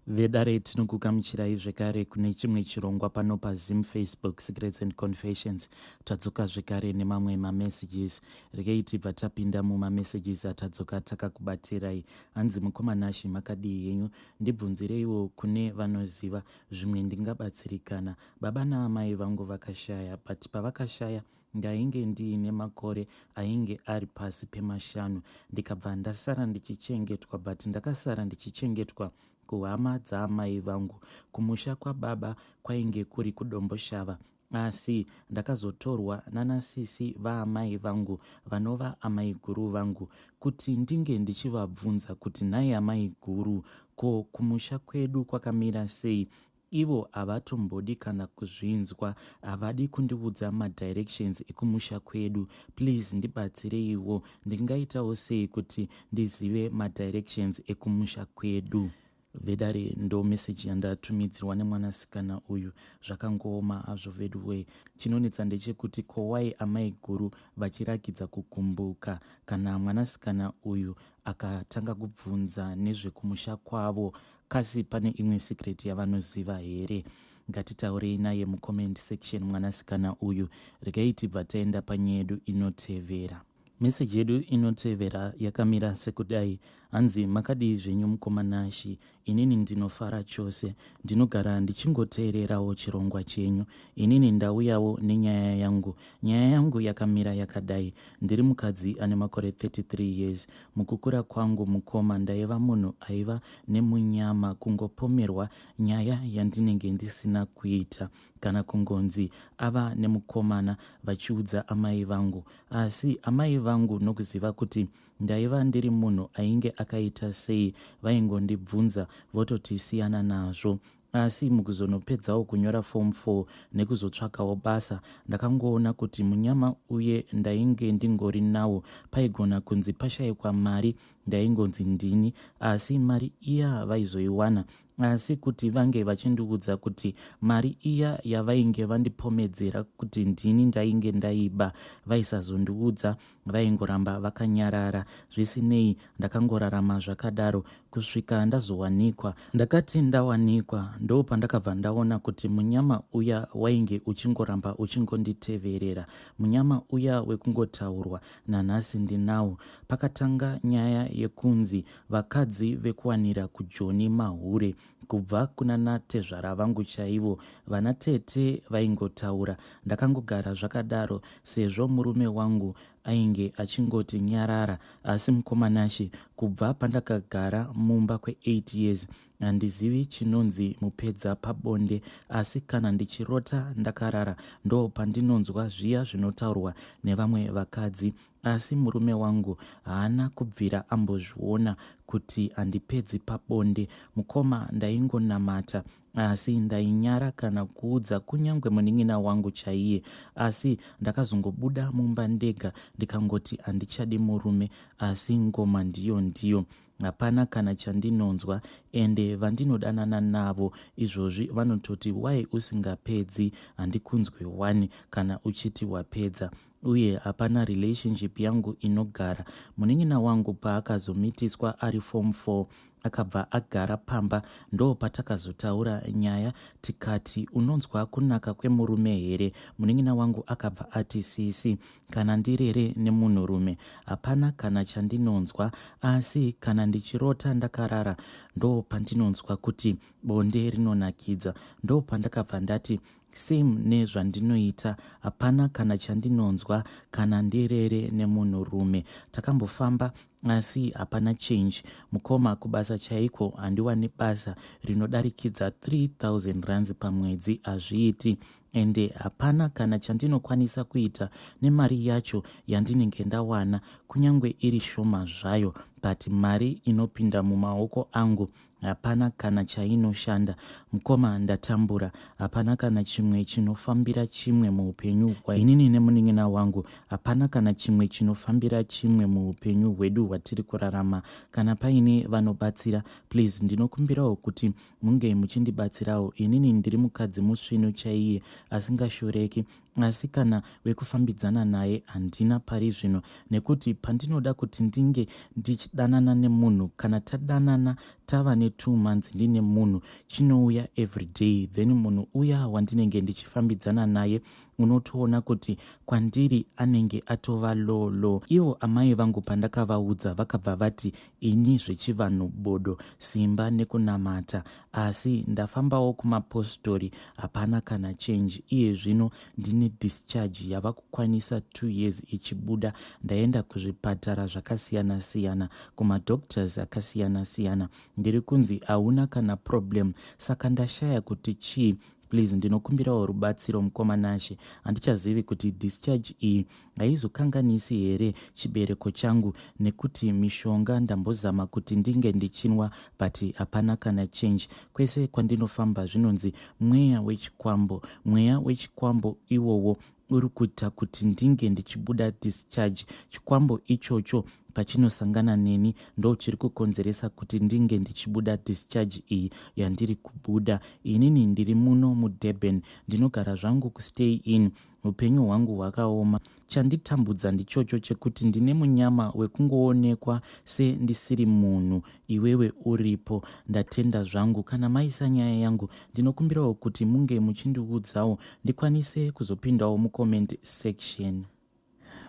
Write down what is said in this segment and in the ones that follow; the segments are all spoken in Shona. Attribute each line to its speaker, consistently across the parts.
Speaker 1: Vedare tinokugamuchirai zvekare kune chimwe chirongwa pano paZim Facebook Secrets and Confessions. Tadzoka zvekare nemamwe mamessages. Rekei tibva tapinda mumamessages atadzoka takakubatirai. Hanzi mukoma Nashy makadii henyu? Ndibvunzireiwo kune vanoziva zvimwe ndingabatsirikana. Baba naamai vangu vakashaya but pavakashaya Ndainge ndiine makore ainge ari pasi pemashanu ndikabva ndasara ndichichengetwa but ndakasara ndichichengetwa kuhama dzaamai vangu. Kumusha kwababa kwainge kuri kuDomboshava asi ndakazotorwa nanasisi vaamai vangu vanova amaiguru vangu kuti ndinge ndichivabvunza kuti nhai amaiguru ko kumusha kwedu kwakamira sei Ivo havatombodi kana kuzvinzwa havadi kundiudza madirections ekumusha kwedu please ndibatsireiwo ndingaitawo sei kuti ndizive madirections ekumusha kwedu. Vedare ndo message yandatumidzirwa nemwanasikana uyu zvakangooma hazvo veduwee chinonetsa ndechekuti ko why amaiguru vachirakidza kugumbuka kana mwanasikana uyu akatanga kubvunza nezvekumusha kwavo Kasi pane imwe secret yavanoziva here? Ngatitaurei naye mucomment section mwanasikana uyu. Regai tibva taenda panyaya yedu inotevera. Message yedu inotevera yakamira sekudai. Hanzi makadii zvenyu mukoma Nashy, inini ndinofara chose. Ndinogara ndichingoteererawo chirongwa chenyu. Inini ndauyawo nenyaya yangu. Nyaya yangu yakamira yakadai. Ndiri mukadzi ane makore 33 years. Mukukura kwangu mukoma ndaiva munhu aiva nemunyama kungopomerwa nyaya yandinenge ndisina kuita kana kungonzi ava nemukomana vachiudza amai vangu. Asi amai vangu nokuziva kuti ndaiva ndiri munhu ainge akaita sei vaingondibvunza vototi siyana nazvo. Asi mukuzonopedzawo kunyora form four nekuzotsvakawo basa ndakangoona kuti munyama uye ndainge ndingori nawo paigona kunzi pashaikwa mari ndaingonzi ndini asi mari iya vaizoiwana asi kuti vange vachindiudza kuti mari iya yavainge vandipomedzera kuti ndini ndainge ndaiba vaisazondiudza Vaingoramba vakanyarara. Zvisinei, ndakangorarama zvakadaro kusvika ndazowanikwa. Ndakati ndawanikwa ndopandakabva ndaona kuti munyama uya wainge uchingoramba uchingonditeverera. Munyama uya wekungotaurwa nanhasi ndinawo. Pakatanga nyaya yekunzi vakadzi vekuwanira kuJoni mahure kubva kunana tezvara vangu chaivo. Vana tete vaingotaura ndakangogara zvakadaro sezvo murume wangu ainge achingoti nyarara asi mukoma Nashe kubva pandakagara mumba kwe 8 years handizivi chinonzi mupedza pabonde asi kana ndichirota ndakarara ndopandinonzwa zviya zvinotaurwa nevamwe vakadzi Asi murume wangu haana kubvira ambozviona kuti handipedzi pabonde. Mukoma ndaingonamata asi ndainyara kana kuudza kunyangwe munin'ina wangu chaiye. Asi ndakazongobuda mumba ndega ndikangoti handichadi murume asi ngoma ndiyo ndiyo. Hapana kana chandinonzwa ende vandinodanana navo izvozvi vanototi why usingapedzi handikunzwe wani kana uchiti wapedza. Uye hapana relationship yangu inogara. Munin'ina wangu paakazomitiswa ari form four akabva agara pamba ndopatakazotaura nyaya tikati unonzwa kunaka kwemurume here? Munin'ina wangu akabva ati sisi kana ndirere nemunhurume hapana kana chandinonzwa asi kana ndichirota ndakarara ndopandinonzwa kuti bonde rinonakidza ndopandakabva ndati Same nezvandinoita hapana kana chandinonzwa kana ndirere nemunhu rume. Takambofamba asi hapana change. Mukoma kubasa chaiko handiwani basa rinodarikidza 3000 rands pamwedzi hazviiti ende hapana kana chandinokwanisa kuita nemari yacho yandinenge ndawana kunyangwe iri shoma zvayo but mari inopinda mumaoko angu Hapana kana chainoshanda mkoma ndatambura hapana kana chimwe chinofambira chimwe muupenyu hwainini nemunin'ina wangu hapana kana chimwe chinofambira chimwe muupenyu hwedu hwatiri kurarama kana paine vanobatsira please ndinokumbirawo kuti munge muchindibatsirawo inini ndiri mukadzi musvinu chaiye asingashoreki. Asi kana wekufambidzana naye handina pari zvino nekuti pandinoda kuti ndinge ndichidanana nemunhu kana tadanana tava netwo months ndine munhu chinouya everyday then munhu uya wandinenge ndichifambidzana naye unotoona kuti kwandiri anenge atova low low. Ivo amai vangu pandakavaudza vakabva vati ini zvechivanhu bodo simba nekunamata asi ndafambawo kumapostori hapana kana change iye zvino ndine discharge yava kukwanisa 2 years ichibuda ndaenda kuzvipatara zvakasiyana siyana kumadoctors akasiyana siyana ndiri kunzi hauna kana problem saka ndashaya kuti chii. Please ndinokumbirawo rubatsiro mukoma Nashe handichazivi kuti discharge iyi haizokanganisi here chibereko changu nekuti mishonga ndambozama kuti ndinge ndichinwa but hapana kana change. Kwese kwandinofamba zvinonzi mweya wechikwambo mweya wechikwambo iwowo uri kuita kuti ndinge ndichibuda discharge. Chikwambo ichocho pachinosangana neni ndochiri kukonzeresa kuti ndinge ndichibuda discharge iyi yandiri kubuda. Inini ndiri muno muDurban ndinogara zvangu kustay in. Upenyu hwangu hwakaoma. Chanditambudza ndichocho chekuti ndine munyama wekungoonekwa sendisiri munhu iwewe uripo. Ndatenda zvangu kana maisa nyaya yangu ndinokumbirawo kuti munge muchindiudzawo ndikwanise kuzopindawo mucomment section.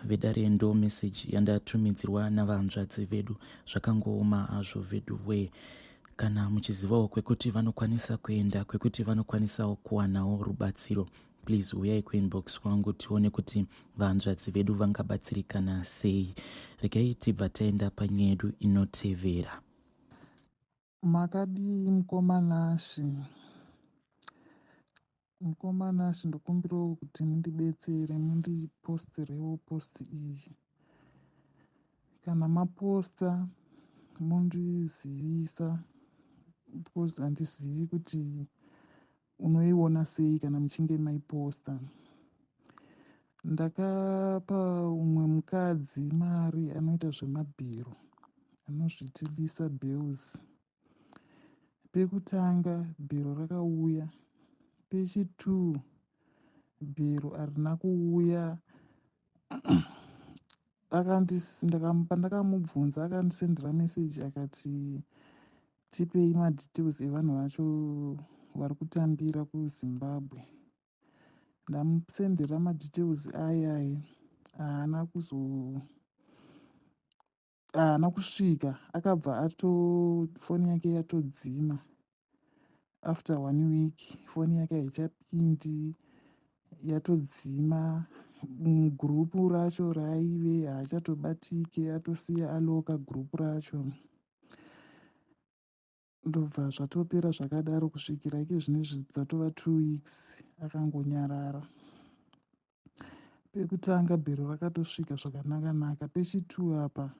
Speaker 1: Vedare ndo message yandatumidzirwa navahanzvadzi vedu. Zvakangooma hazvo veduwee. Kana muchizivawo kwekuti vanokwanisa kuenda kwekuti vanokwanisawo kuwanawo rubatsiro please huyai kuinbox kwangu tione kuti vahanzvadzi vedu vangabatsirikana sei. Regai tibva taenda panyaya yedu inotevera.
Speaker 2: Makadii mukoma Nashy? Mukoma Nashy ndokumbirawo kuti mundibetsere mundiposterewo post iyi. Kana maposta mondizivisa because handizivi kuti unoiona sei kana muchinge maiposta. Ndakapa umwe mukadzi mari anoita zvemabhero anozviti Lisa Bells. Pekutanga bhero rakauya, pechi2 bhero harina kuuya. Pandakamubvunza akandisendera meseji akati tipei madetails evanhu vacho vari kutambira kuZimbabwe. Ndamusendera madetails ayaya haana kuzo haana kusvika akabva ato foni yake yatodzima after one week foni yake haichapindi yatodzima gurupu racho raaive haachatobatike atosiya aloka gurupu racho ndobva zvatopera zvakadaro kusvikira ike zvinezvi dzatova 2 weeks akangonyarara. Pekutanga bhero rakatosvika zvakanaka-naka pechi2 apa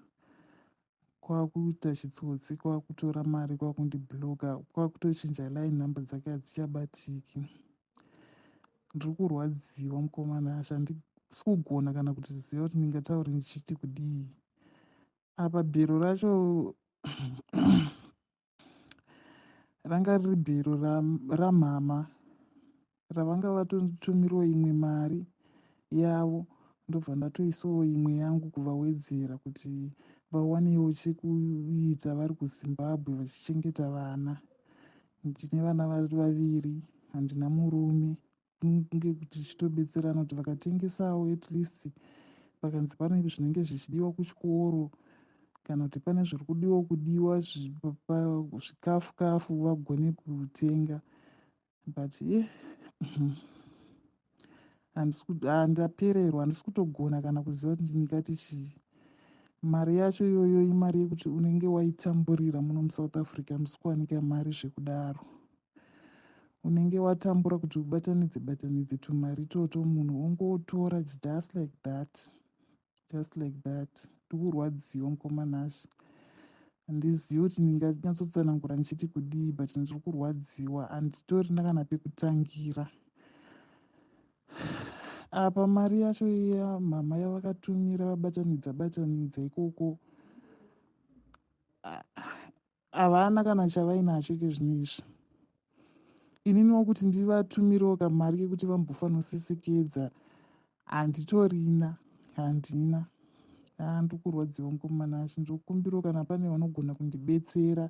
Speaker 2: kwakuita chitsotsi kwakutora mari kwakundibhuloka kwakutochinja line number dzake hadzichabatiki. Ndiri kurwadziwa mukoma Nashy handisi kugona kana kuti ziva kuti ndingataure ndichiti kudii. Apa bhero racho ranga riri bhero ramama ravanga vatotumirwa imwe mari yavo ndobva ndatoisawo imwe yangu kuvawedzera kuti vawanewo chekuita vari kuZimbabwe vachichengeta vana. Ndine vana vaviri handina murume kunge kuti tichitobetserana kuti vakatengesawo at least pakanzi pane zvinenge zvichidiwa kuchikoro kana kuti pane zviri kudiwa kudiwa zvikafu kafu vagone kutenga but ye ndapererwa handisi kutogona kana kuziva kuti ndingati chii. Mari yacho iyoyo imari yekuti unenge waitamburira muno muSouth Africa hamusi kuwanika mari zvekudaro. Unenge watambura kuti ubatanidze batanidze tumari itoto munhu ongotora just like that just like that. Ndikurwadziwa mukoma Nashy. Handizivi kuti ndinganyatsotsanangura ndichiti kudii but ndiri kurwadziwa handitorina kana pekutangira. Apa mari yacho yamama yavakatumira vabatanidza batanidza ikoko havana kana chavainacho ike zvino izvi. Ininiwo kuti ndivatumirewo kamari kekuti vambofanosesekedza Handitorina, handina. Haa ndikurwadziwa mukoma Nashe, ndokumbirawo kana pane vanogona kundibetsera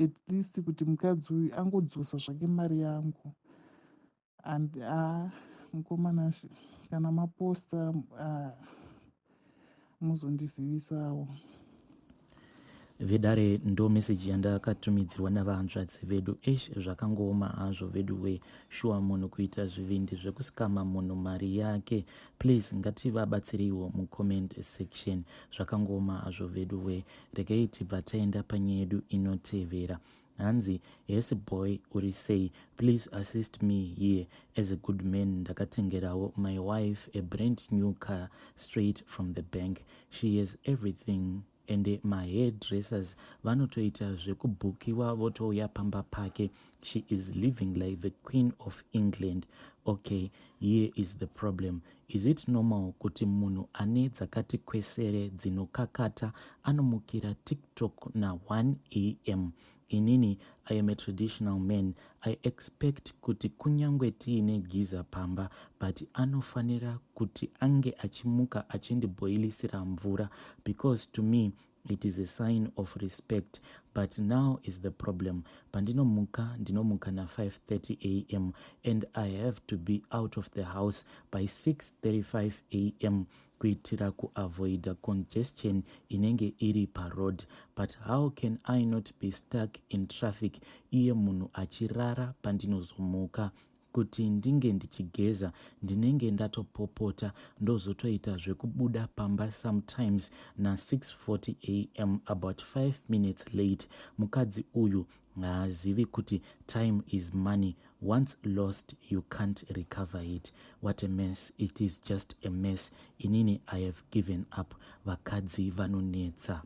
Speaker 2: at least kuti mukadzi uyu angodzosa zvake mari yangu. And haa mukoma Nashe kana maposta muzondizivisawo.
Speaker 1: Vedare ndo message yandakatumidzirwa navahanzvadzi vedu. Eish, zvakangooma hazvo veduwee. Shuwa munhu kuita zvivindi zvekuskama munhu mari yake. Please ngativabatsireiwo mucomment section. Zvakangooma hazvo veduwee. Regai tibva taenda panyaya yedu inotevera. Hanzi hesi boy uri sei, please assist me here as a good man. Ndakatengerawo my wife a brand new car straight from the bank. She has everything ende mahair dressers vanotoita zvekubhukiwa votouya pamba pake. She is living like the Queen of England. Okay, here is the problem. Is it normal kuti munhu ane dzakati kwesere dzinokakata anomukira TikTok na 1 am? Inini I am a traditional man. I expect kuti kunyangwe tiine giza pamba, but anofanira kuti ange achimuka achindibhoilisira mvura because to me it is a sign of respect. But now is the problem. Pandinomuka, ndinomuka na 5:30 am and I have to be out of the house by 6:35 am kuitira kuavoida congestion inenge iri paroad. But how can I not be stuck in traffic iye munhu achirara? Pandinozomuka kuti ndinge ndichigeza, ndinenge ndatopopota, ndozotoita zvekubuda pamba sometimes na6:40 am, about 5 minutes late. Mukadzi uyu haazivi kuti time is money. Once lost, you can't recover it. What a mess. It is just a mess. Inini I have given up. Vakadzi vanonetsa.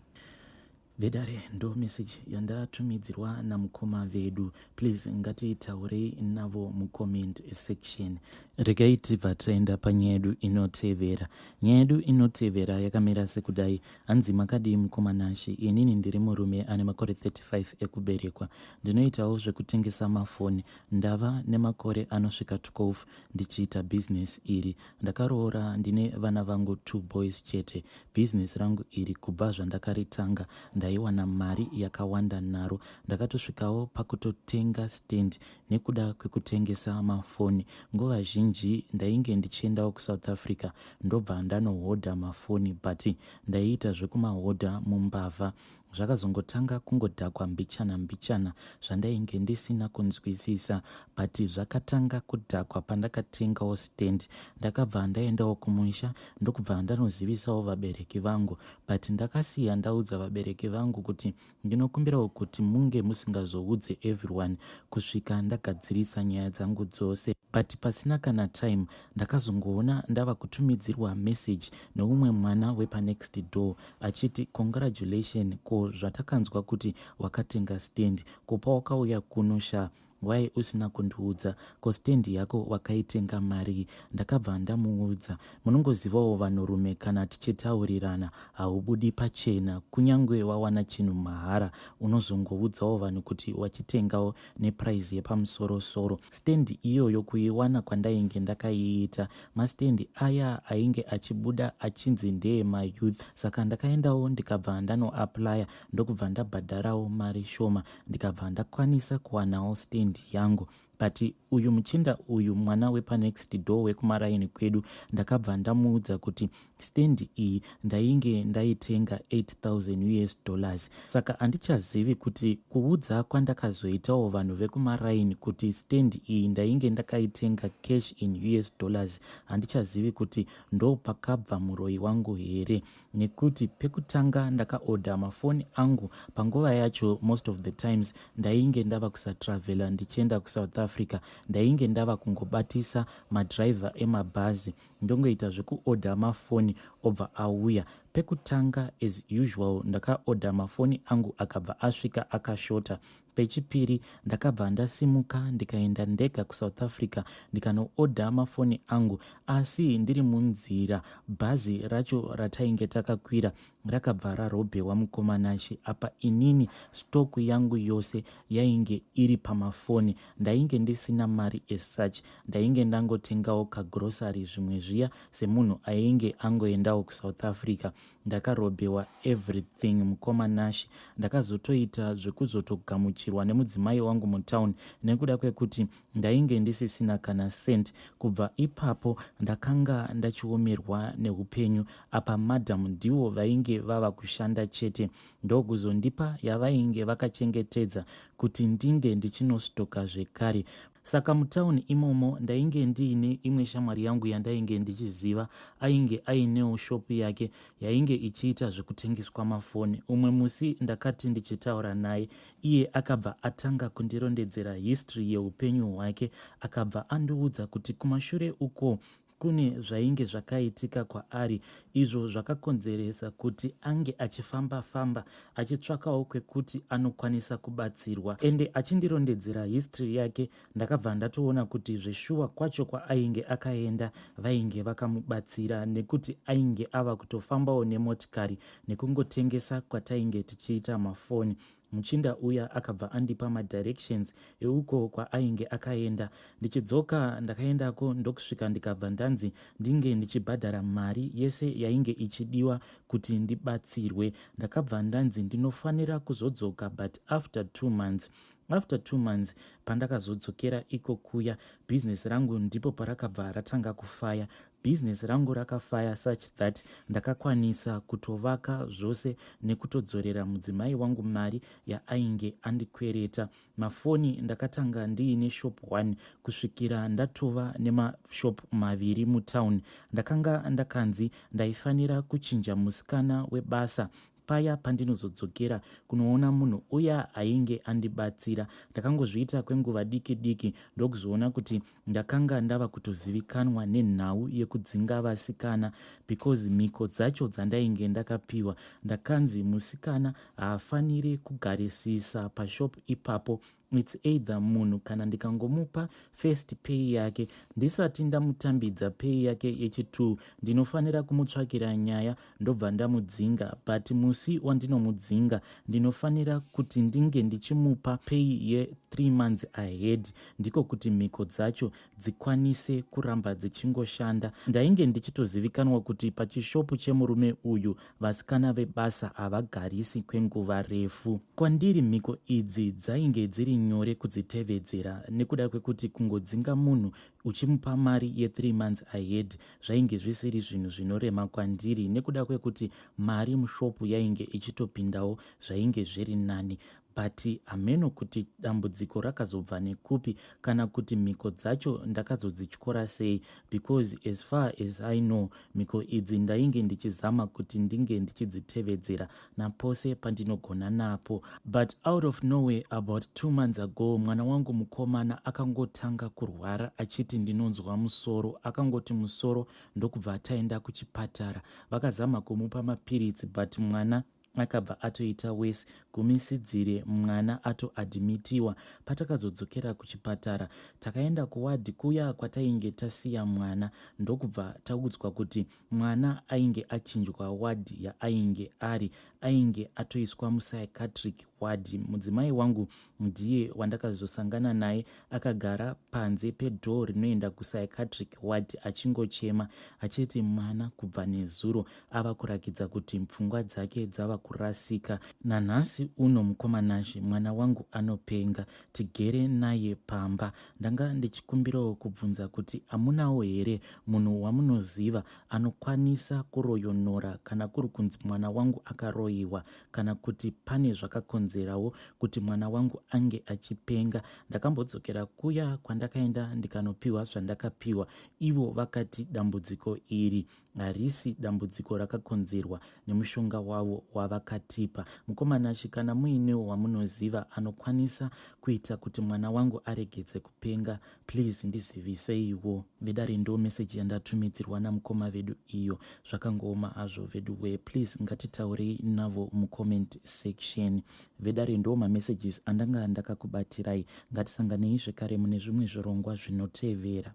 Speaker 1: Vedare, ndo message yandatumidzirwa namukoma vedu. Please ngatitaurei navo mucomment section. Regai tibva taenda panyaya yedu inotevera. Nyaya yedu inotevera yakamira sekudai. Hanzi, makadii mukoma Nashe? Inini ndiri murume ane makore 35 ekuberekwa. Ndinoitawo zvekutengesa mafoni. Ndava nemakore anosvika 12 ndichiita bhizinesi iri. Ndakaroora, ndine vana vangu two boys chete. Bhizinesi rangu iri, kubva zvandakaritanga, ndaiwana mari yakawanda naro. Ndakatosvikawo pakutotenga stand nekuda kwekutengesa mafoni. Nguva zhinji ndainge ndichiendawo kuSouth Africa, ndobva ndanohodha mafoni, but ndaiita zvekumahodha mumbavha. Zvakazongotanga kungodhakwa mbichana mbichana zvandainge ndisina kunzwisisa, but zvakatanga kudhakwa pandakatengawo stand. Ndakabva ndaendawo kumusha, ndokubva ndanozivisawo vabereki vangu, but ndakasiya ndaudza vabereki vangu kuti ndinokumbirawo kuti munge musingazoudze everyone kusvika ndagadzirisa nyaya dzangu dzose. But pasina kana time, ndakazongoona ndava kutumidzirwa message neumwe mwana wepanext door achiti, "Congratulation, ko zvatakanzwa kuti wakatenga stand, ko pawakauya kuno sha, wai usina kundiudza? Ko stand yako wakaitenga mari?" Ndakabva ndamuudza. Munongozivawo vanhurume, kana tichitaurirana haubudi pachena. Kunyange wawana chinhu mahara, unozongoudzawo vanhu kuti wachitengawo neprice yepamusorosoro. Stand iyoyo, kuiwana kwandainge ndakaiita, mastendi aya ainge achibuda achinzi ndeemayouth. Saka ndakaendawo, ndikabva ndanoapplya, ndokubva ndabhadharawo mari shoma, ndikabva ndakwanisa kuwanawo stand yangu. But uyu muchinda uyu, mwana wepanext door wekumaraini kwedu, ndakabva ndamuudza kuti stand iyi ndainge ndaitenga 8000 US dollars. Saka handichazivi kuti kuudza kwandakazoitawo vanhu vekumaraini kuti stand iyi ndainge ndakaitenga cash in US dollars, handichazivi kuti ndo pakabva muroi wangu here, nekuti pekutanga ndakaodha mafoni angu, panguva yacho most of the times ndainge ndava kusatravhela ndichienda kuSouth Africa. Ndainge ndava kungobatisa madhiraivha emabhazi, ndongoita zvekuodha mafoni, obva auya. Pekutanga, as usual, ndakaodha mafoni angu, akabva asvika akashota. Pechipiri ndakabva ndasimuka ndikaenda ndega kuSouth Africa ndikanoodha mafoni angu asi ndiri munzira bhazi racho ratainge takakwira rakabva rarobhewa mukoma Nashe apa inini stock yangu yose yainge iri pamafoni ndainge ndisina mari as such ndainge ndangotengawo kagrocery zvimwe zviya semunhu ainge angoendawo kuSouth Africa Ndakarobhewa everything mukoma Nashy. Ndakazotoita zvekuzotogamuchirwa nemudzimai wangu mutown nekuda kwekuti ndainge ndisisina kana cent. Kubva ipapo ndakanga ndachiomerwa neupenyu apa madam ndivo vainge vava kushanda chete ndokuzondipa yavainge vakachengetedza kuti ndinge ndichinostoka zvekare. Saka mutown imomo ndainge ndiine imwe shamwari yangu yandainge ndichiziva ainge ainewo shop yake yainge ichiita zvekutengeswa mafoni. Umwe musi ndakati ndichitaura naye iye akabva atanga kundirondedzera history yeupenyu hwake akabva andiudza kuti kumashure uko Kune zvainge zvakaitika kwaari izvo zvakakonzeresa kuti ange achifamba famba achitsvakawo kwekuti anokwanisa kubatsirwa. Ende achindirondedzera history yake ndakabva ndatoona kuti zveshuwa kwacho kwaainge akaenda vainge vakamubatsira nekuti ainge ava kutofambawo nemotikari nekungotengesa kwatainge tichiita mafoni. Muchinda uya akabva andipa madirections euko kwaainge akaenda. Ndichidzoka ndakaendako ndokusvika ndikabva ndanzi ndinge ndichibhadhara mari yese yainge ichidiwa kuti ndibatsirwe. Ndakabva ndanzi ndinofanira kuzodzoka but after two months. After two months pandakazodzokera iko kuya business rangu ndipo parakabva ratanga kufaya. Business rangu rakafaya such that ndakakwanisa kutovaka zvose nekutodzorera mudzimai wangu mari yaainge andikwereta. Mafoni ndakatanga ndiine shop one kusvikira ndatova nemashop maviri mutown. Ndakanga ndakanzi ndaifanira kuchinja musikana webasa Paya pandinozodzokera kunoona munhu uya ainge andibatsira, ndakangozviita kwenguva diki diki ndokuzoona kuti ndakanga ndava kutozivikanwa nenhau yekudzinga vasikana because mhiko dzacho dzandainge ndakapiwa ndakanzi musikana haafanire kugarisisa pashop ipapo It's either munhu kana ndikangomupa first pay yake ndisati ndamutambidza pay yake yechitwo ndinofanira kumutsvakira nyaya ndobva ndamudzinga but musi wandinomudzinga ndinofanira kuti ndinge ndichimupa pay ye3 months ahead ndiko kuti mhiko dzacho dzikwanise kuramba dzichingoshanda. Ndainge ndichitozivikanwa kuti pachishopu chemurume uyu vasikana vebasa havagarisi kwenguva refu. Kwandiri mhiko idzi dzainge dziri nyore kudzitevedzera nekuda kwekuti kungodzinga munhu uchimupa mari ye3 months ahead zvainge zvisiri zvinhu zvinorema kwandiri nekuda kwekuti mari mushopu yainge ichitopindawo zvainge zviri nani But hameno kuti dambudziko rakazobva nekupi kana kuti mhiko dzacho ndakazodzityora sei because as far as I know mhiko idzi ndainge ndichizama kuti ndinge ndichidzitevedzera napose pandinogona napo. But out of nowhere about two months ago mwana wangu mukomana akangotanga kurwara achiti ndinonzwa musoro akangoti musoro ndokubva taenda kuchipatara vakazama kumupa mapiritsi but mwana Akabva atoita worse gumisidzire mwana atoadmitiwa. Patakazodzokera kuchipatara takaenda kuward kuya kwatainge tasiya mwana ndokubva taudzwa kuti mwana ainge achinjwa ward yaainge ari ainge atoiswa mupsychiatric ward. Mudzimai wangu ndiye wandakazosangana naye akagara panze pedoor rinoenda kupsychiatric ward achingochema achiti mwana kubva nezuro ava kurakidza kuti pfungwa dzake dzava kurasika. Nanhasi uno mukoma Nashy mwana wangu anopenga tigere naye pamba. Ndanga ndichikumbirawo kubvunza kuti hamunawo here munhu wamunoziva anokwanisa kuroyonora kana kuri kunzi mwana wangu akaroyiwa kana kuti pane zvakakonzerawo kuti mwana wangu ange achipenga. Ndakambodzokera kuya kwandakaenda ndikanopiwa zvandakapiwa ivo vakati dambudziko iri harisi dambudziko rakakonzerwa nemushonga wavo wavaka. yavakatipa. Mukoma Nashy kana muinewo wamunoziva anokwanisa kuita kuti mwana wangu aregedze kupenga please ndiziviseiwo. Vedare ndo message yandatumidzirwa namukoma vedu iyo. Zvakangooma hazvo veduwee please ngatitaurei navo mucomment section. Vedare ndo mamessages andanga ndakakubatirai. Ngatisanganei zvekare mune zvimwe zvirongwa zvinotevera.